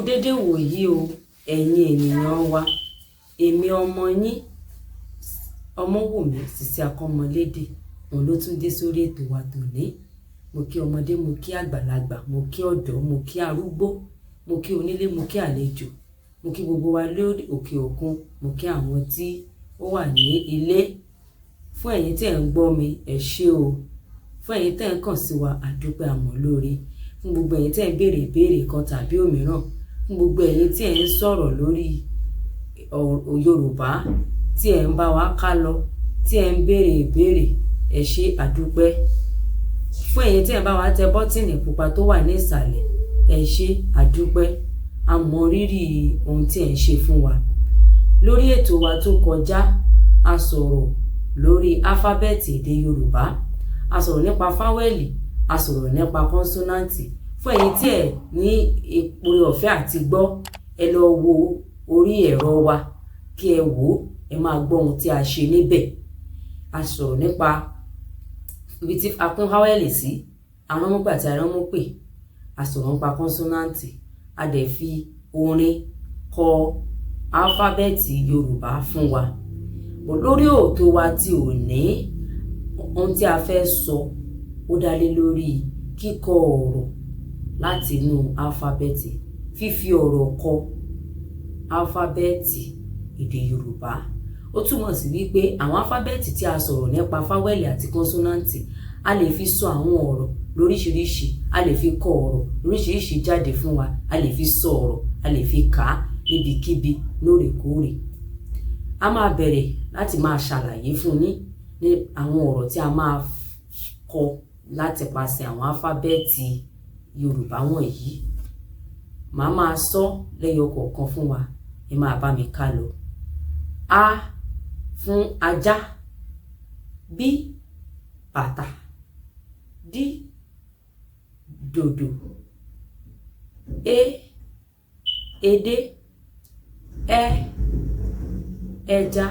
Dédé wòyí o, ẹ̀yin ènìyàn wa. Èmi ọmọ yín, Ọmọwùmí Sisi Akọ́mọlédè, òun ló tún dé sórí ètò wa tòní. Mo kí ọmọdé, mo kí àgbàlagbà, mo kí ọ̀dọ́, mo kí arúgbó, mo kí onílé, mo kí àlejò, mo kí gbogbo wa lórí òkè òkun, mo kí àwọn tí ó wà ní ilé. Fún ẹ̀yin tí ẹ̀ ń gbọ́ mi, ẹ ṣé o. Fún ẹ̀yin tí ẹ̀ ń kàn sí wa, a dúpẹ́, a mọ̀ lóore. Fún gbogbo ẹ̀yin tí ẹ̀ ń béèrè ìbéèrè kan tàbí òmíràn, fún gbogbo ẹ̀yin tí ẹ̀ ń sọ̀rọ̀ lórí Yorùbá, tí ẹ̀ ń bá wa ká lọ, tí ẹ̀ ń béèrè ìbéèrè, ẹ ṣé, a dúpẹ́. Fún ẹ̀yin tí ẹ̀ ń bá wa tẹ bọ́tìnì pupa tó wà ní ìsàlẹ̀, ẹ ṣé, a dúpẹ́. A mọ rírì ohun tí ẹ̀ ń ṣe fún wa. Lórí ètò wa tó kọjá, a sọ̀rọ̀ lórí áfábẹ́ẹ̀tì èdè Yorùbá. A sọ̀rọ̀ nípa fáwẹ́lì, a sọ̀rọ̀ nípa kọ́nsọ́náǹtì. Fún ẹ̀yin tí ẹ̀ ní oore ọ̀fẹ́ àti gbọ́, ẹ lọ wo orí ẹ̀rọ wa kí ẹ wò ó, ẹ máa gbọ́ ohun tí a ṣe níbẹ̀. A sọ̀rọ̀ nípa ibi tí a pín fáwẹ́lì sí, aránmọ́pè àti aránmọ́pè. A sọ̀rọ̀ nípa kọ́nsọ́náǹtì. A dẹ̀ fi orin kọ áfábẹ́ẹ̀tì Yorùbá fún wa. Lórí ètò wa tí òní, ohun tí a fẹ́ sọ ó dá lé lórí kíkọ ọ̀rọ̀ láti inú áfábẹ́ẹ̀tì, fífi ọ̀rọ̀ kọ áfábẹ́ẹ̀tì èdè Yorùbá. Ó túmọ̀ sí wípé àwọn áfábẹ́ẹ̀tì tí a sọ̀rọ̀ nípa fáwẹ́lì àti kọ́nsọ́náǹtì, a lè fi sọ àwọn ọ̀rọ̀ lóríṣiríṣi, a lè fi kọ ọ̀rọ̀ lóríṣiríṣi jáde fún wa, a lè fi sọ ọ̀rọ̀, a lè fi kà á níbikíbi lóòrèkóòrè. A máa bẹ̀rẹ̀ láti máa ṣàlàyé fún yín ní àwọn ọ̀rọ̀ tí a máa kọ láti pàṣẹ àwọn áfábẹ́ẹ̀tì Yorùbá wọ̀nyí. Màá máa sọ lẹ́yọ kọ̀ọ̀kan fún wa, ẹ máa bá mi ká lọ. A fún ajá, B bàtà, D dòdò, E edé, Ẹ ẹja,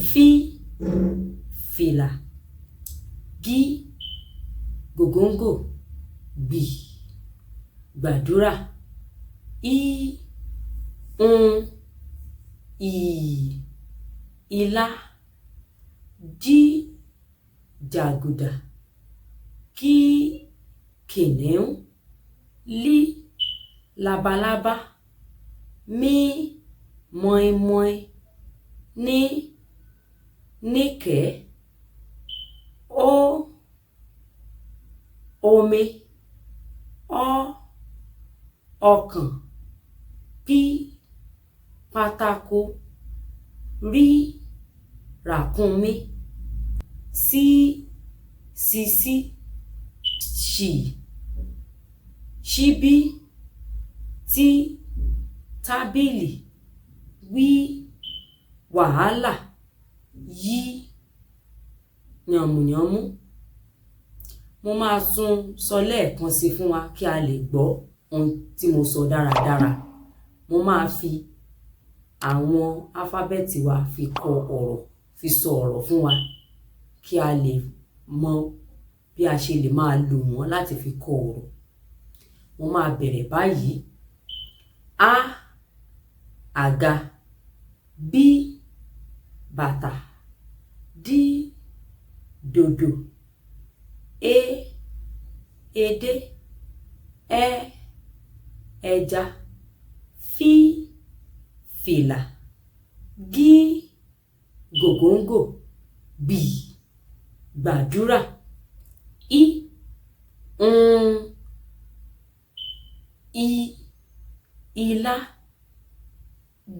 F fìlà, G gògóńgò, G gbàdúrà, I un, Ì ilá, J jàgùdà, K kìnìún, L labalábá, M mọ́ínmọ́ín, N níkẹ̀ẹ́, O omi, Ọ ọkàn, P pátákó, R ràkúnmí, S ṣíṣí, Ṣ ṣíbí, T tábìlì, W wàhálà, Y yànmùyánmú. Mo máa tún sọ lẹ́ẹ̀kan sí fún wa kí a lè gbọ́ ohun tí mo sọ dáradára. Mo máa fi àwọn áfábẹ́ẹ̀tì wa fi kọ ọ̀rọ̀, fi sọ ọ̀rọ̀ fún wa kí a lè mọ bí a ṣe lè máa lò wọ́n láti fi kọ ọ̀rọ̀. Mo máa bẹ̀rẹ̀ báyìí. A àga, B bàtà, D dòdò, E edé, Ẹ ẹja, F fìlà, G gògóńgò, G gbàdúrà, I un, I ilá,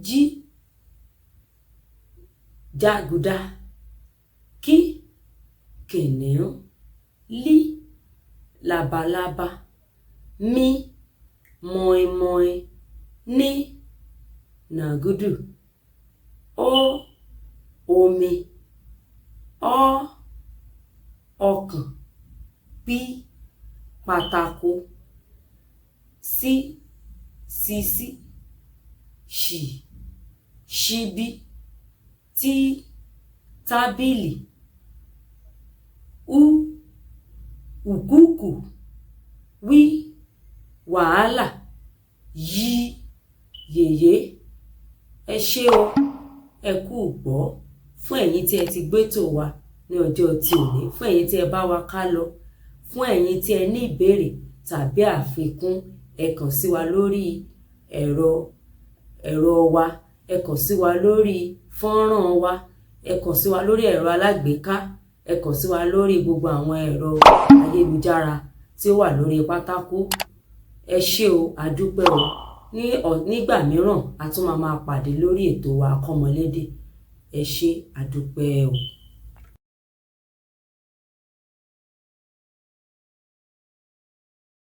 J jàgùdà, K kìnìún, L labalábá, M mọ́ínmọ́ín, N nàgúdù, O omi, Ọ ọkàn, P pátákó, S ṣíṣí, Ṣ ṣíbí, T tábìlì, U ùkúùkù, W wàhálà, Yí yèyé. Ẹ ṣé o, ẹ kú gbọ́. Fún ẹ̀yin tí ẹ ti gbétò wa ní ọjọ́ tí òní, fún ẹ̀yin tí ẹ bá wa ká lọ, fún ẹ̀yin tí ẹ ní ìbéèrè tàbí àfikún, ẹ kàn sí wa lórí ẹ̀rọ wa, ẹ kàn sí wa lórí fọ́nrán wa, ẹ kàn sí wa lórí ẹ̀rọ alágbèéká, ẹ kàn sí wa lórí gbogbo àwọn ẹ̀rọ ayélujára tí ó wà lórí pátákó. Ẹ ṣé o, àdúpẹ́ o. Nígbà mìíràn, a tún máa máa pàdé lórí ètò wa Akọ́mọlédè. Ẹ ṣé, àdúpẹ́ o.